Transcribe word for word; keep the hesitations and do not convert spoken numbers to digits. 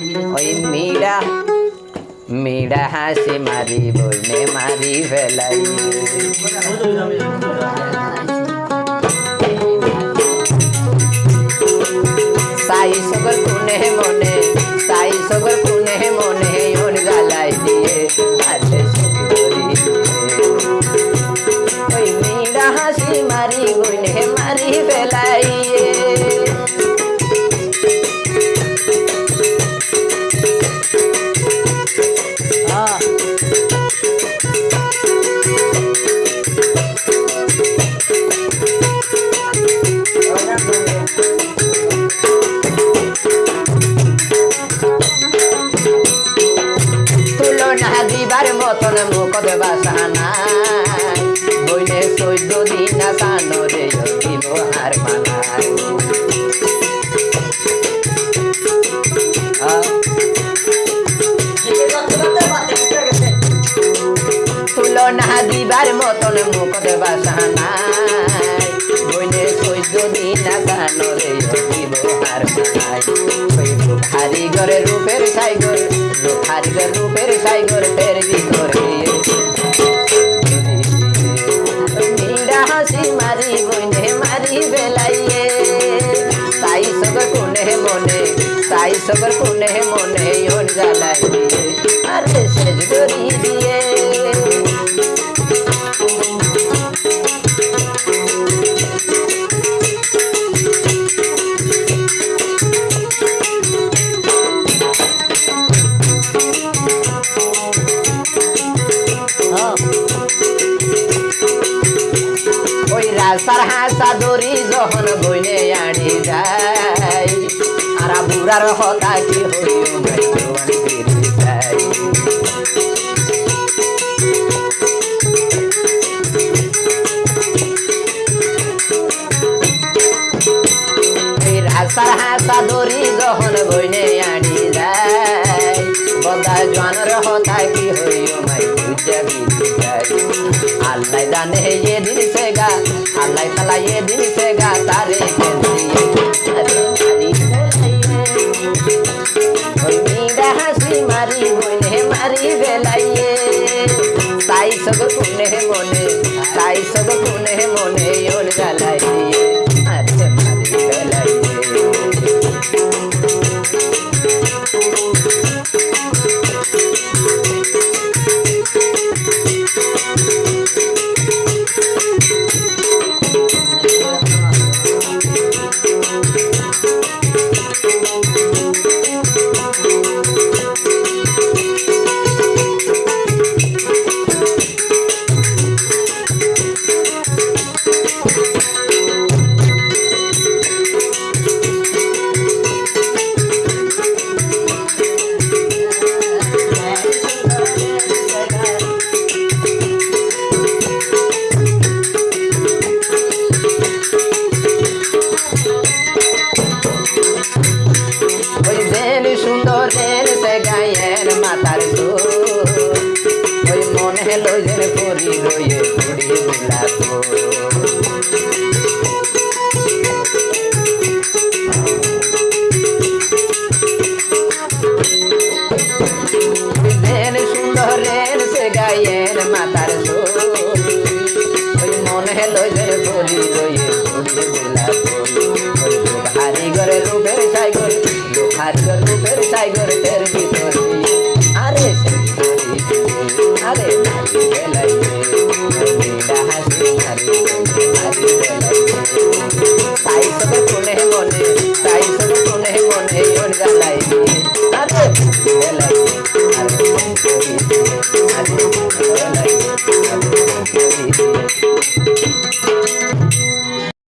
Ói miçá, miçá háñsi mari boine mari félaiye. Sai sogor kune mone, sai sogor kune mone, on zalai diye, ate sogor diye. Ói miçá háñsi mari boine mari félaiye. Tulona dibar moton mukot basa nai, boine soiddo din asanore dibo har manai. Tulona dibar moton mukot basa nai, boine soiddo din asanore dibo har manai. Ói rup hári gór ruper saigor, rup hári gór ruper saigor, ter bútore miçá háñsi mari boine mari félaiye. Sai sogor kune mone, sai sogor kune mone, on zalai diye, are sej gori diye. Ói rastar háñsa dóri zohon boine añçi zai, ara burar hotá ki hoiyum, mai juwan firi zai. Ói rastar háñsa dóri zohon boine añçi zai, boda juwanor hotá ki hoiyum, mai buijja biri zai. Allah zane ye din sega, Allah taala ye din sega, tare ken diye. Ói miçá háñsi mari boine mari félaiye. Sai sogor kune mone, sai sogor kune mone, on zalai diye, are mari félaiye. Ói zeén cúndor zeén sega eén matar cúl, ói mone loi zeén fori roiye fori bula cúl. Zeén cúndor zeén sega eén matar cúl, ói mone loi zeén fori roiye fori bula cúl. Ói rup hári gór ruper saigor, rup hári gór ruper saigor, ter bútore are sej gori diye, are mari félaiye. Ói miçá háñsi mari boine mari félaiye. Sai sogor kune mone, sai sogor kune mone, on zalai diye, are mari félaiye, are mari félaiye.